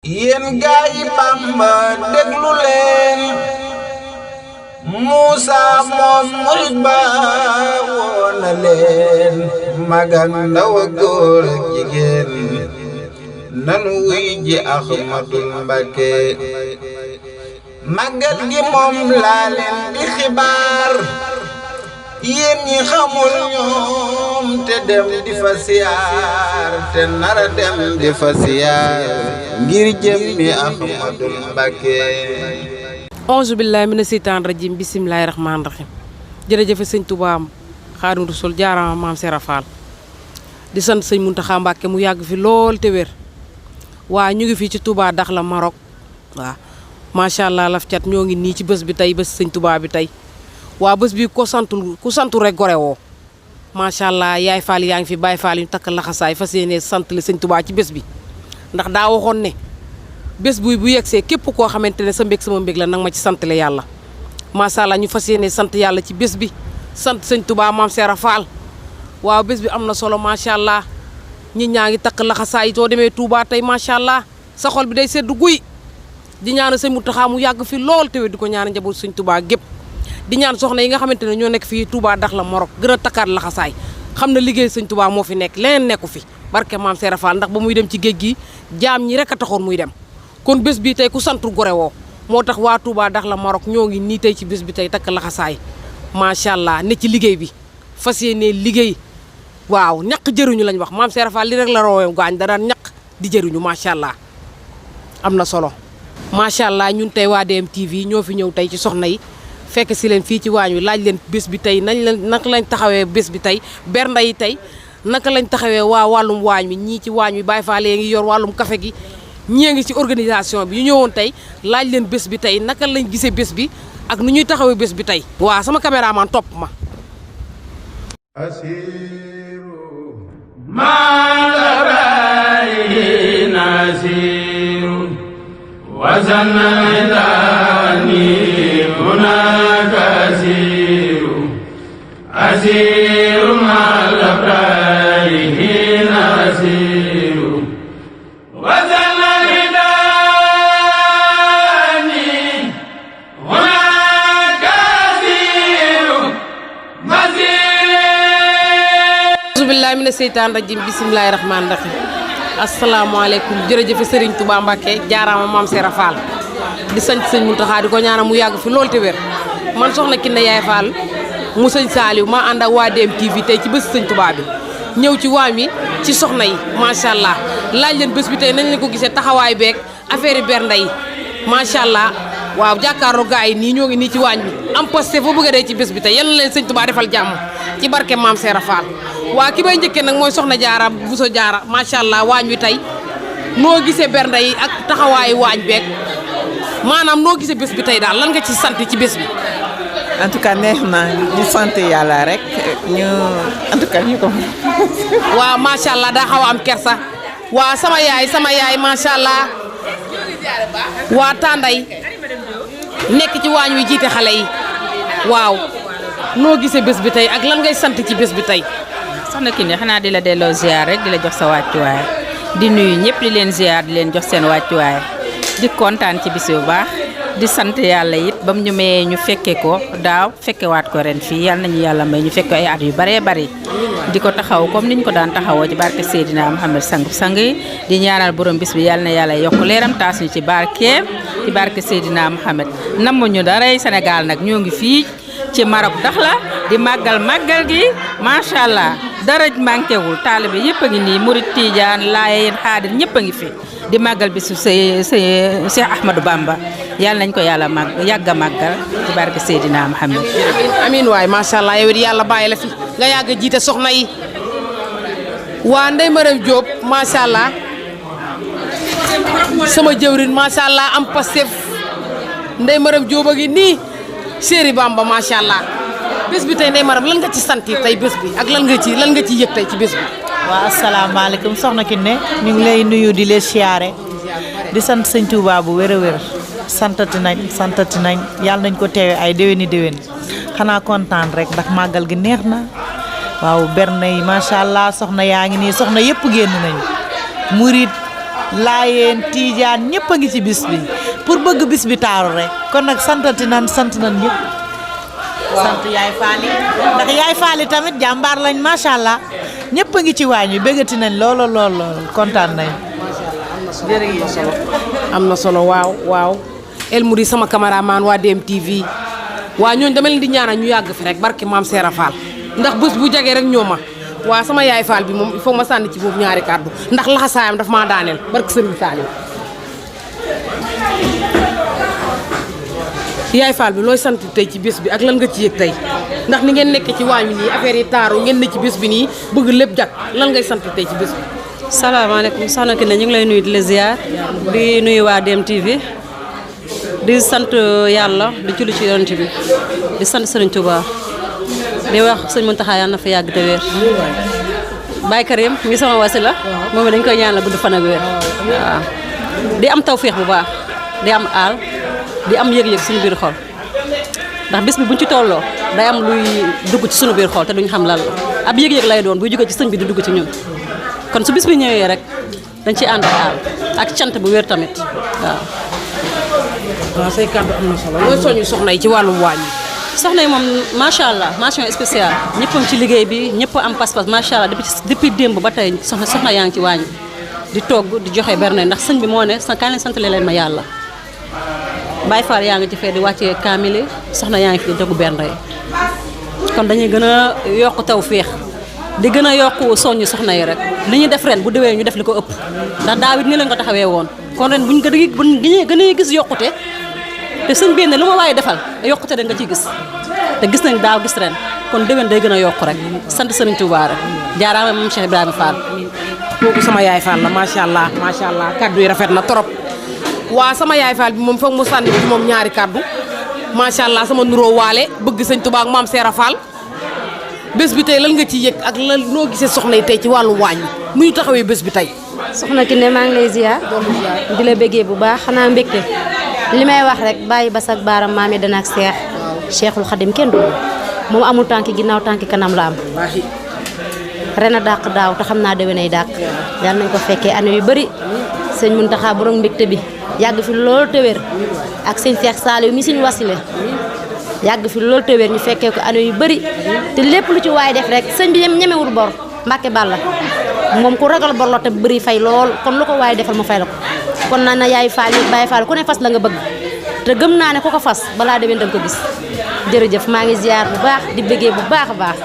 yéen gaay yi Bamba déglu leen Muusa moom murit ba woona leen mag ak ndaw ak góor ak jigéen nanu wuy ji Ahmadul Mbakke màggal gi moom laa leen di xibaar yéen ñi xamul ñoom te dem di fa siyaar te nara dem di fa siyaar ngir jëmmi Ahmadul Mbakke auzu billahi mina seytaan rajim bisimilahi rahmaani rahim jërëjëfe sëñ Tuubaa Xaadimu Rasuul jaarama maam Sera Fall di sant sëñ Muntaxa Mbàkke mu yàgg fi lool te wér waa ñu ngi fii ci Touba Dakhla Maroc waaw macha allah laf cat ñoo ngi nii ci bés bi tey bés sëñ Tuubaa bi tey waa bés bi ku santul rek gore woo macha allah yaay Fall yaa ngi fi Baay Fall yu takk laxasaay fas yéene sant li sëñ Tuubaa ci bés bi ndax daa waxoon ne bés bu yegsee képp koo xamante ne sa mbég sama mbég la nag ma ci santale yàlla macha allah ñu fas yéene sant yàlla ci bés bi sant sëñ Tuubaa maam Sera Fall waaw bés bi am na solo macha allah nit ñaa ngi takk laxasaay too demee Touba tey macha allah sa xol bi day sedd guy di ñaan sëñ Muntaxa mu yàgg fi lool te di ko ñaan njaboot sëñ Tuubaa gépp di ñaan soxna yi nga xamante ne ñoo nekk fii Touba Dakhla Maroc gën a takkaat laxasaay xam na liggéey sëñ Tuubaa moo fi nekk leneen nekku fi barke maam Sera Fall ndax ba muy dem ci géej gi jaam ñi rek a taxoon muy dem kon bés bi tey ku santu gore woo moo tax waa Touba Dakhla Maroc ñoo ngi nii tey ci bés bi tey takk laxasaay macha allah ne ci liggéey bi fas yéene liggéey waaw ñaq jëruñu lañ wax maam Sera Fall li rek la roowee gaañ da daan ñaq di jëruñu macha allah am na solo macha allah ñun tey waa DMTV ñoo fi ñëw tey ci soxna yi fekk si leen fii ci waañ wi laaj leen bés bi tey naka lañ taxawee bés bi tey bernda yi tey naka lañ taxawee waa wàllum waañ wi ñii ci waañ wi Baay Faal yi ngi yor wàllum café gi ñii ngi ci organisation bi ñu ñëwoon tey laaj leen bés bi tey naka lañ gisee bés bi ak nu ñuy taxawee bés bi tey waaw sama caméraman topp ma أسير مع الأبرار هنا أسير وزن هداني هناك أسير مسير auzu billahi mina seytaan rajim bisimilahi rahmaani rahim asalaamaaleykum jërëjëf Serigne Touba Mbacke jaaraama maam Sera Fall di sant sëñ Muntaxa di ko ñaanal mu yàgg fi loolu te wér man soxna Kiné Yaay Fall mu sëñ Saaliw ma ànd ak waa DMTV tey ci bés sëñ Tuubaa bi ñëw ci waañ wi ci soxna yi macha allah laaj leen bés bi tey nañ leen ko gisee taxawaay beeg affaire yi bernda yi macha allah waaw jàkkaarloo gaa yi nii ñoo ngi nii ci waañ bi am posté foo bëgg a dee ci bés bi tey yal na leen sëñ Tuubaa defal jàmm ci barke maam Sera Fall waa ki may njëkkee nag mooy soxna jaara Buso jaara macha allah waañ wi tey noo gisee bernda yi ak taxawaayu waañ beeg maanaam noo gisee bés bi tey daal lan nga ci sant ci bés bi en tout cas neex na ñu sant yàlla rek ñu en tout cas ñu ko. waaw macha allah daa xaw a am kersa waa sama yaay macha allah waa Tanday nekk ci waañ wi jiite xale yi waaw noo gisee bés bi tey ak lan ngay sant ci bés bi tey. soxna Kiné xanaa di la delloo ziar rek di la jox sa wàccuwaay di nuyu ñëpp di leen ziar di leen jox seen wàccuwaay di kontaan ci bis bu baax. di sant yàlla it ba mu ñu mayee ñu fekke ko daaw fekkewaat ko ren fii yal nañu yàlla may ñu fekke ay at yu baree bari di ko taxaw comme niñ ko daan taxawoo ci barke Seydina Muhammad sang yi di ñaanal borom bis bi yal na yàlla yokk leeram taas ñu ci barkeem ci barke Seydina Muhammad namm ñu daray Sénégal nag ñoo ngi fii ci Maroc Dakhla di màggal gi macha allah dara manqué wul taalibe yëpp a ngi nii Murid Tijaan Laayeen Xaadir ñëpp a ngi fi di màggal bisu Cheikh Ahmadou Bamba yàlla nañ ko yàlla yàgg a màggal ci barke Seydina Muhammad amiin waay macha allah yow it yàlla bàyyi la fi nga yàgg a jiite soxna yi waa Ndeye Marème Diop macha allah sama jëwrin macha allah am Pastef Ndeye Marème Diop a ngi nii Chéri Bamba macha allah bés bi tey Ndeye Marème lan nga ci sant tey bés bi ak lan nga ci yëg tey ci bés bi. waaw asalaamaaleykum soxna Kiné ñu ngi lay nuyu di leen siyaare di sant sëñ Tuubaa bu wér a wér santati nañ yàlla nañ ko teewe ay déwéni xanaa kontaan rek ndax màggal gi neex na waaw berne yi macha allah soxna yaa ngi nii soxna yëpp génn nañu murit laayeen tiijaan ñëpp a ngi ci bis bi pour bëgg bis bi taaru rek kon nag sant nan ñëpp sant yaay faali ndax yaay faali tamit jàmbaar lañ macha allah ñëpp a ngi ci waañ wi bëggati nañ lool kontaan nañ am na solo waaw El Mouri sama cameraman waa DMTV waa ñooñu dama leen di ñaanal ñu yàgg fi rek barke maam Seera Fall ndax bés bu jagee rek ñoo ma waa sama yaay Fall bi moom il faut ma sànni ci boobu ñaari kàddu ndax laxasaayam daf maa daaneel barke Serigne Saliou yaay Fall bi looy sant tey ci bés bi ak lan nga ci yëg tey ndax ni ngeen nekk ci waañ wi nii affaire yi taaru ngeen ne ci bés bi nii bëgg lépp jag lan ngay sant tey ci bés bi. salaamaaleykum soxna Kiné ñu ngi lay nuyu di la ziar di nuyu waa DMTV di sant yàlla di julli ci yonent bi di sant Serigne Touba di wax sëñ Mountakha yàlla na fa yàgg te wér. Baye Karim ngi sama wasila moom dañ koy ñaanal gudd fan ak wér waaw di am tawféex bu baax di am aal di am yëg-yëg suñu biir xol ndax bis bi buñ ci tolloo day am luy dugg ci suñu biir xol te duñ xam lan la ab yëg-yëg lay doon buy jóge ci sëñ bi di dugg ci ñun kon su bis bi ñëwee rek dañ ciy ànd ak aal ak cant bu wér tamit waaw. waaw say kàddu am na solo looy soññu soxna yi ci wàllum waañ yi. soxna yi moom macha allah mention spéciale ñëppam ci liggéey bi ñëpp am pas-pas macha allah depuis démb ba tey soxna yaa ngi ci waañ di togg di joxe berne ndax sëñ bi moo ne kaay leen sant leen ma yàlla. Baye Fall yaa ngi ci fee di wàccee kaamili soxna yaa ngi fi doggu berne yi kon dañuy gën a yokk taw féex di gën a yokk soññu soxna yi rek li ñuy def ren bu déwee ñu def li ko ëpp ndax daaw it nii lañ ko taxawee woon kon ren buñ gën a gis yokkute te sëñ bi ne lu ma waaye defal yokkute da nga ciy gis te gis nañ daaw gis ren kon déwén day gën a yokk rek sant Serigne Touba rek jaaraama moom Cheikh Ibrahima Fall. kooku sama yaay Fall la macha allah kaddu yi rafet na trop waa sama yaay Fall bi moom foog mu sànni bi moom ñaari kaddu macha allah sama nuroo waale bëgg sëñ Touba ak maam Seera Fall bés bi tey lan nga ciy yëg ak lan noo gisee soxna yi tey ci wàllu waañ mu ñu taxawee bés bi tey. soxna Kiné maa ngi lay ziar di la bëggee bu baax xanaa mbégte li may wax rek bàyyi bas ak baaram maam yi dana ak seex Cheikhul Khadim kenn du moom amul tànki ginnaaw tànki kanam la am ren a dàq daaw te xam naa déwénay dàq yàlla nañ ko fekkee année yu bëri sëñ Mountakha borom mbégte bi yàgg fi loolu te wér ak sëñ Cheikh Saliou mi suñu wasile yàgg fi loolu te wér ñu fekkee ko année yu bëri te lépp lu ci waay def rek sëñ bi ñemewul bor Mbàkke Balla moom ku ragal bor la te bëri fay lool kon lu ko waay defal mu fay la ko kon na yaay Fall yi Baye Fall ku ne fas la nga bëgg te gëm naa ne ku ko fas balaa déwén danga ko gis jërëjëf maa ngi ziar bu baax di bëggee bu baax a baax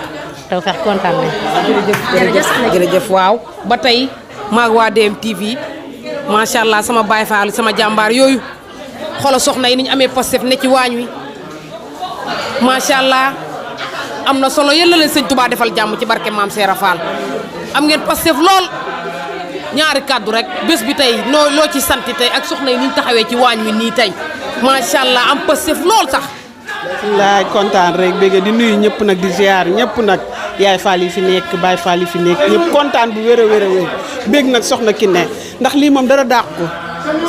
taw fex kontaan nañ jërëjëf waaw ba tey maag waa DMTV macha allah sama Baye Fall sama jàmbaar yooyu xoolal soxna yi ni ñu amee Pastef ne ci waañ wi macha allah am na solo yéen la leen sëñ Touba defal jàmm ci barke maam Seera Fall am ngeen Pastef lool ñaari kàddu rek bés bi tey loo ci sant tey ak soxna yi ni ñu taxawee ci waañ wi nii tey macha allah am Pastef lool sax. laay kontaan rek bëgg di nuyu ñëpp nag di ziar ñëpp nag yaay Fall yi fi nekk Baye Fall yi fi nekk ñëpp kontaan bu wér a wér a wér bëgg nag soxna Kiné ndax lii moom dara dàq ko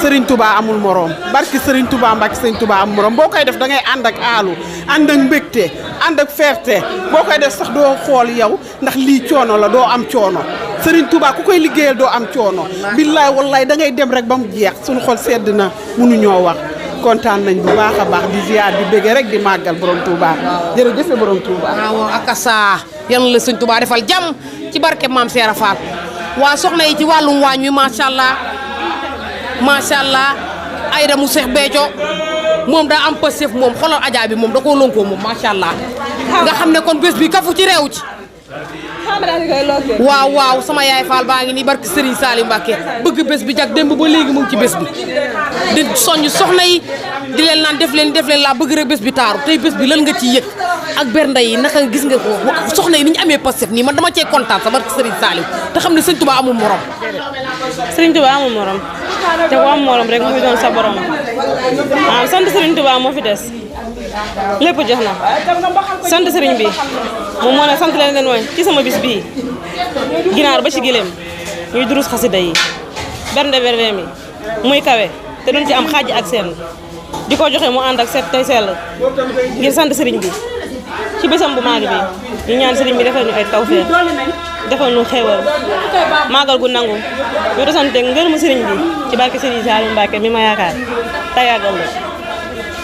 Serigne Touba amul morom barki Serigne Touba Mbacke Serigne Touba amul morom boo koy def da ngay ànd ak aalu ànd ak mbégte ànd ak fierté boo koy def sax doo xool yow ndax lii coono la doo am coono Serigne Touba ku koy liggéeyal doo am coono billaay wallaay da ngay dem rek ba mu jeex suñu xol sedd na mënuñoo wax kontaan nañ bu baax a baax di ziar di bëgg rek di màggal borom Touba jërëjëf borom Touba. waaw ak saa yal la sëñ Touba defal jàmm ci barke maam Seera Fall waa soxna yi ci wàllum waañ wi macha allah Ayda mu Seex Béthio moom daa am Pastef moom xoolal Adja bi moom da koo lonkoo moom macha allah nga xam ne kon bés bi kafu ci réew ci. waaw sama yaay Fall baa ngi nii barke Serigne Salim Mbacké bëgg bés bi jag démb ba léegi mu ngi ci bés bi di soññ soxna yi di leen naan def leen laa bëgg rek bés bi taaru tey bés bi lan nga ci yëg ak bernde yi naka gis nga ko soxna yi ni ñu amee Pastef nii man dama cee kontaan sa barke Serigne Salim te xam ne Serigne Touba amul morom. Serigne Touba amul morom te ku am morom rek muy doon sa borom sant Serigne Touba moo fi des lépp jox na sant Serigne bi moom moo ne sant leen woon ci sama bis bii ginaar ba ci gileem ñuy durus xasida yi bernde mi muy kawe te duñ ci am xaaj ak seen di ko joxe mu ànd ak set tey sell ngir sant Serigne bi ci bésam bu maag bi ñu ñaan Serigne bi defal ñu ay tawfeex defal nu xéewal màggal gu nangu ñu desante ngërëmu sëriñ bi ci barke Sëriñ Saliou Mbacke mi ma yaakaar tey ak ëllëg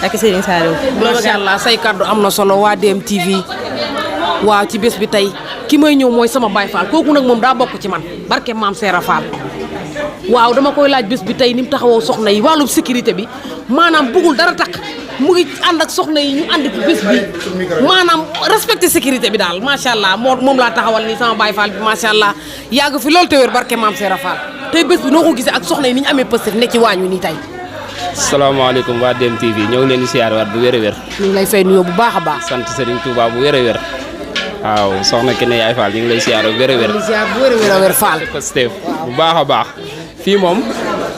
ak Sëriñ Saliou. macha allah say kaddu am na solo waa DMTV waaw ci bés bi tey ki may ñëw mooy sama Baye Fall kooku nag moom daa bokk ci man barke maam Seera Fall waaw dama koy laaj bés bi tey ni mu taxawoo soxna yi wàllum sécurité bi maanaam bëggul dara takk mu ngi ànd ak soxna yi ñu ànd ci bés bi maanaam respecté sécurité bi daal macha allah moom laa taxawal nii sama Baye Fall bi macha allah yàgg fi loolu te wér barke maam Seera Fall tey bés bi noo ko gisee ak soxna yi ni ñu amee pëstef ne ci waañ wi nii tey. salaamaaleykum waa DMTV ñoo ngi leen di siyaar waat bu wér a wér. ñu ngi lay fay nuyoo bu baax a baax. sant Serigne Touba bu wér a wér. waaw soxna Kine Yaay Fall ñu ngi lay siyaar bu wér a wér. siyaar bu wér a wér Fall. Pastef bu baax a baax fii moom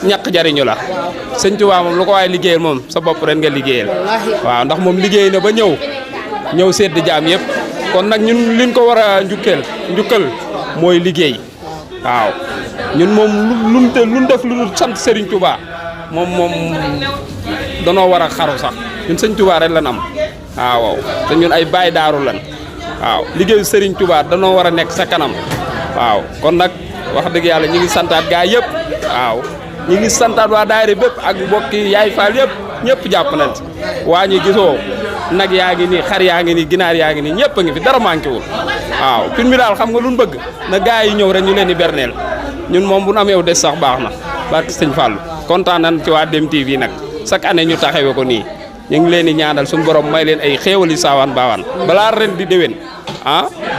ñàkk jariñu la sëñ Touba moom lu ko waaye liggéeyal moom sa bopp ren nga liggéeyal. waaw ndax moom liggéey na ba ñëw sedd jaam yëpp kon nag ñun liñ ko war a njukkal mooy liggéey waaw ñun moom luñ def lu sant Serigne Touba moom danoo war a xaru sax ñun sëñ Touba rek lan am waaw te ñun ay baay daaru lan waaw liggéeyu Serigne Touba danoo war a nekk sa kanam waaw kon nag wax dëgg yàlla ñu ngi santaat gaa yëpp waaw ñu ngi santaat waa daayira bépp ak mbokki Yaay Fall yëpp ñëpp jàpp nañ ci waa ñi gisoo nag yaa ngi nii xar yaa ngi nii ginaar yaa ngi nii ñëpp a ngi fi dara manqué wul waaw fin mi daal xam nga lu ñu bëgg na gaa yi ñëw rek ñu leen di berneel ñun moom bu nu amee des sax baax na barke sëñ Fallou kontaan nañ ci waa DMTV nag chaque année ñu taxawee ko nii ñu ngi leen di ñaanal suñu borom may leen ay xéewali saawaan baawaan balaa ren di déwén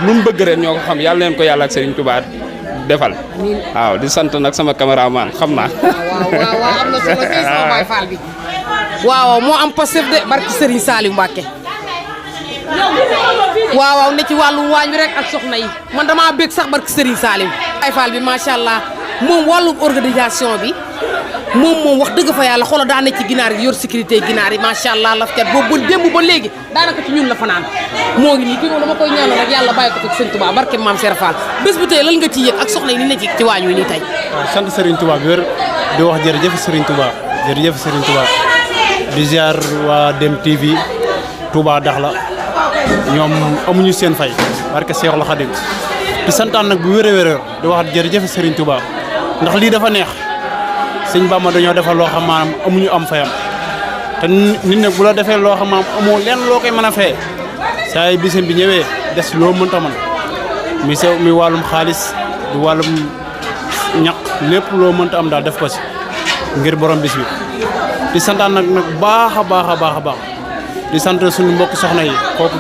lu mu bëgg ren ñoo ko xam yàlla leen ko yàlla ak Serigne Touba defal waaw di sant nag sama caméraman xam naa. waaw am na solo kii sama Baye Fall bi. waaw moo am Pastef de barke Serigne Saliou Mbacke. waaw ne ci wàllum waañ bi rek ak soxna yi man damaa bég sax barke Serigne Saliou. Baye Fall bi macha allah moom wàllum organisation bi moom wax dëgg fa yàlla xoolal daa ne ci ginaar yi yor sécurité ginaar yi macha allah laf cat boobu ba démb ba léegi daanaka ci ñun la fanaan moo ngi nii kii moom dama koy ñaanal rek yàlla bàyyi ko ci Sëñ Touba barke maam Seera Fall bés bi tey lan nga ci yëg ak soxna yi ni ne ci waañ wi nii tey. waaw sant Serigne Touba bi wér di wax jërëjëf Serigne Touba jërëjëf Serigne Touba di ziar waa DMTV Touba Dakhla ñoom amuñu seen fay barke Seexul Xadim di santaan nag bu wér a wér di wax jërëjëf Serigne Touba ndax lii dafa neex sëñ Bamba dañoo defal loo xam maanaam amuñu am fayam te nit nag bu la defee loo xam maanaam amoo lenn loo koy mën a fee saa yi bisam bi ñëwee des loo mënta mën mi wàllum xaalis du wàllum ñaq lépp loo mënta am daal def ko si ngir borom bis bi di santaan nag baax a baax a baax a baax di sant suñu mbokk soxna yi kooku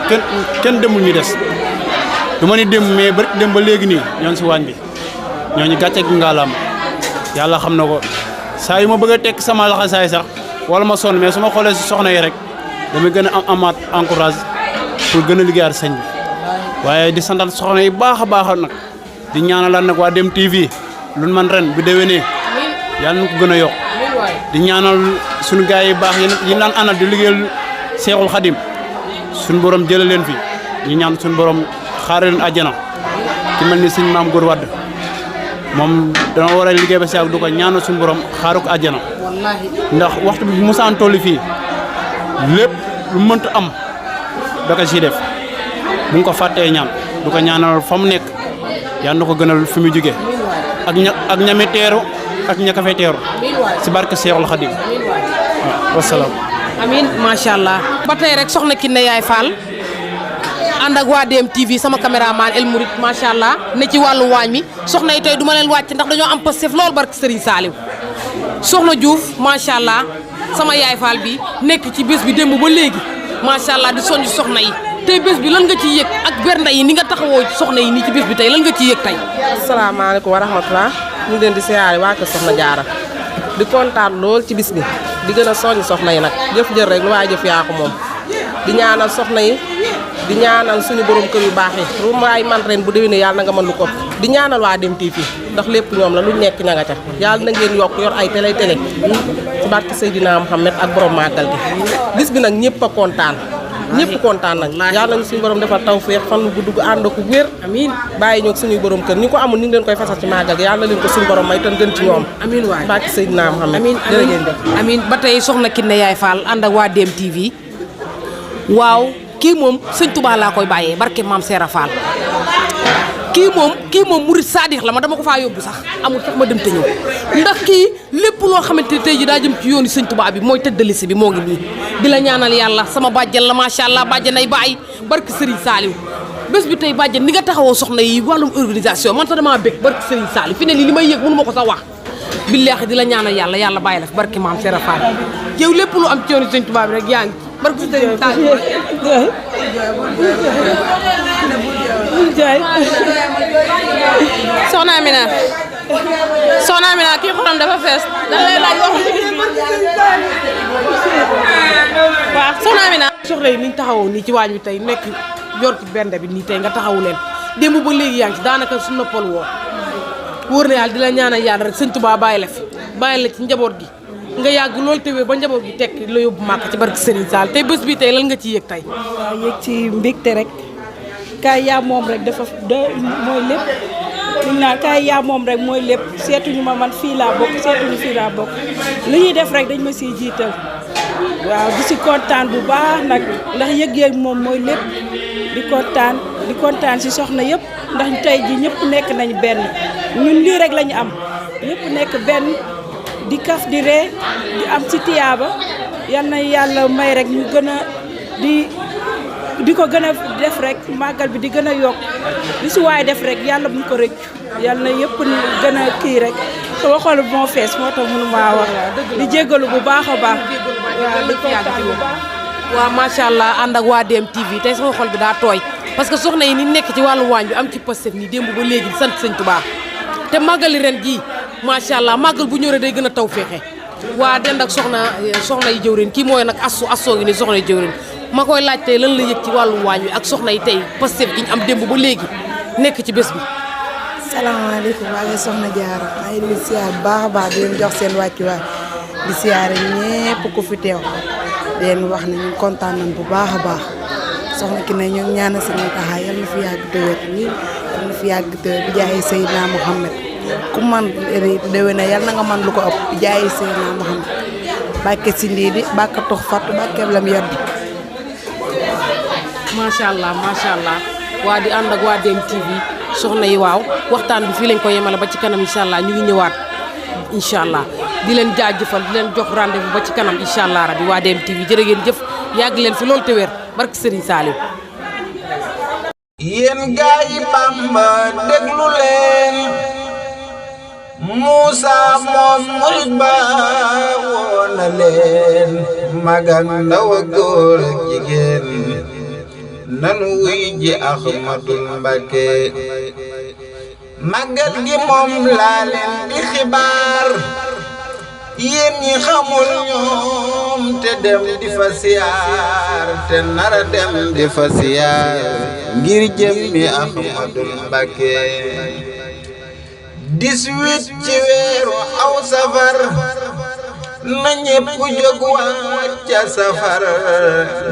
kenn demul ñu des du ma ni dem mais ba dem ba léegi nii ñoo ngi si waañ bi ñooñu gàcce gi ngaalaam yàlla xam na ko saa yu ma bëgg a tekk sama laxasaay sax wala ma sonn mais su ma xoolee si soxna yi rek damay gën a amaat encourage pour gën a liggéeyaat sëñ bi waaye di santal soxna yi baax a baax nag di ñaanal nag waa DMTV luñ man ren bu déwénee yàlla na ko gën a yokk di ñaanal suñu gars yi baax yi daan àndal di liggéeyal Seexul Xadim suñu borom jëlee leen fi ñu ñaan suñu borom xaare leen àjjana ci mel ni sëñ Maam Góor Wadd moom dana war a liggéey ba si ak du ko ñaanal suñu borom xaaru ko àjjana ndax waxtu bi musaan tolli fii lépp lu mënta am da ko siy def bu nga ko fàttee ñaan du ko ñaanal fa mu nekk yal na ko gënal fi mu jógee ak ñami teeru ak ña ka fay teeru si barke Seexul Xadim waaw wasalaam. amiin macha allah. ba tey rek soxna Kine Yaay Fall ànd ak waa DMTV sama caméraman El Mourid macha allah ne ci wàllu waañ mi soxna yi tey du ma leen wàcc ndax dañoo am Pastef lool barke Serigne Saliou soxna Diouf macha allah sama Yaay Fall bi nekk ci bés bi démb ba léegi macha allah di soññ soxna yi tey bés bi lan nga ciy yëg ak bernde yi ni nga taxawoo soxna yi nii ci bés bi tey lan nga ciy yëg tey. asalaamaaleykum wa rahmatulah ñu ngi leen di siyaare waa kër Soxna Jaara di kontaan lool ci bis bi di gën a soññ soxna yi nag jëf jël rek lu waaye jëf yaa ko moom di ñaanal soxna yi di ñaanal suñu borom kër yu baax yi lu waay man ren bu déwénee yàlla na nga mën lu ko di ñaanal waa DMTV ndax lépp ñoom la luñ nekk ña nga ca yàlla na ngeen yokk yor ay télé ci barke Seydina Muhammad ak borom màggal gi bis bi nag ñëpp a kontaan ñëpp kontaan nag yàlla nañu suñu borom defal tawfeex fan lu gudd ànd ko wér amiin bàyyi ñoo suñuy borom kër ñi ko amul ni ngi leen koy fasal ci màggal gi yàlla na leen ko suñu borom may tan gën ci ñoom amiin waay barke Seydina Muhammad amiin amiin ba tey soxna Kine Yaay Fall ànd ak waa DMTV waaw kii moom sëñ Touba laa koy bàyyee barke maam Seera Fall kii moom murit saadix la ma dama ko faa yóbbu sax amul sax ma dem te ñëw ndax kii lépp loo xamante ne tey ji daa jëm ci yoonu sëñ Tuubaa bi mooy tëddalisi bi moo ngi nii di la ñaanal yàlla sama bàjjen la macha allah bàjjen ay bàyyi barke Serigne Saliou bés bi tey bàjjen ni nga taxawoo soxna yi wàllum organisation man sax damaa bég barke Serigne Saliou fi ne li may yëg mënu ma ko sax wax billaahi di la ñaanal yàlla bàyyi la fi barke maam Serap Fall yow lépp lu am ci yoonu sëñ Tuubaa bi rek yaa ngi barke Serigne Saliou soxna Amina kii xolam dafa fees da lay laaj wax waaw soxna Amina soxna yi niñ taxawoo nii ci waañ wi tey nekk yor ci bende bi nii tey nga taxawu leen démb ba léegi yaa ngi ci daanaka su noppal wóor na yàlla di la ñaanal yàlla rek sëñ Tuubaa bàyyi la fi bàyyi la ci njaboot gi nga yàgg loolu te wér ba njaboot gi tekk la yóbbu màkk ci barke Serigne Sall tey bés bi tey lan nga ciy yëg tey waaw yëg ci mbégte rek kaay yaa moom rek dafa mooy lépp liñ naan kaay yaa moom rek mooy lépp seetuñu ma man fii laa bokk seetuñu fii laa bokk li ñuy def rek dañ ma siy jiital waaw di si kontaan bu baax nag ndax yëg-yëg moom mooy lépp di kontaan si soxna yëpp ndax tey ji ñëpp nekk nañ benn ñun lii rek lañu am ñëpp nekk benn di kaf di ree di am ci tiyaaba yal na yàlla may rek ñu gën a di ko gën a def rek màggal bi di gën a yokk li si waay def rek yàlla buñ ko rëccu yàlla na yëpp gën a kii rek sama xol moo fees moo tax mënu maa wax di jéggalu bu baax a baax waaw di kontaan bu baax waaw macha allah ànd ak waa DM TV tey sama xol bi daa tooy parce que soxna yi ni nekk ci wàllu waañ bi am ci Pastef nii démb ba léegi sant sëñ Tuubaa te màggali ren gii macha allah màggal bu ñëwee day gën a taw féexe waa dend ak soxna yi jëwrin kii mooy nag assoo ngi ni soxna yi jëwrin ma koy laaj tey lan la yëg ci wàllu waañ wi ak soxna yi tey Pastef gi ñu am démb ba léegi nekk ci bés bi. salaamaaleykum maa ngi soxna Diarra maa ngi leen di siyaar bu baax a baax di leen jox seen wàccuwaay di siyaare ñépp ku fi teew di leen wax ne ñu kontaan nañ bu baax a baax soxna ki ne ñoo ñaanal seen taxaay yal na fi yàgg te wér yal na fi yàgg te bi jaay Seydina Muhammad ku man déwén yal na nga man lu ko ëpp bi jaay Seydina Muhammad bàkke si ndiidi bàkka tux fattu bàkkeeb lam yoddi macha allah waa di ànd ak waa DM TV soxna yi waaw waxtaan bi fii lañ ko yemale ba ci kanam incha allah ñu ngi ñëwaat incha allah di leen jaajëfal di leen jox rendez-vous ba ci kanam incha allah rabi waa DM TV jërë ngeen jëf yàgg leen fi loolu te wér barke Serigne Saliou. yéen gaa yi Bamba déglu leen Moussa moom murid ba woona leen mag ak ndaw ak góor ak jigéen nanu wuy ji Ahmadul Mbakke màggal gi moom laa leen di xibaar yéen ñi xamul ñoom te dem di fa siyaar te nara dem di fa siyaar ngir jëmmi Ahmadul Mbakke 18 ci weeru aw safar na ñépp jóg wàcca safar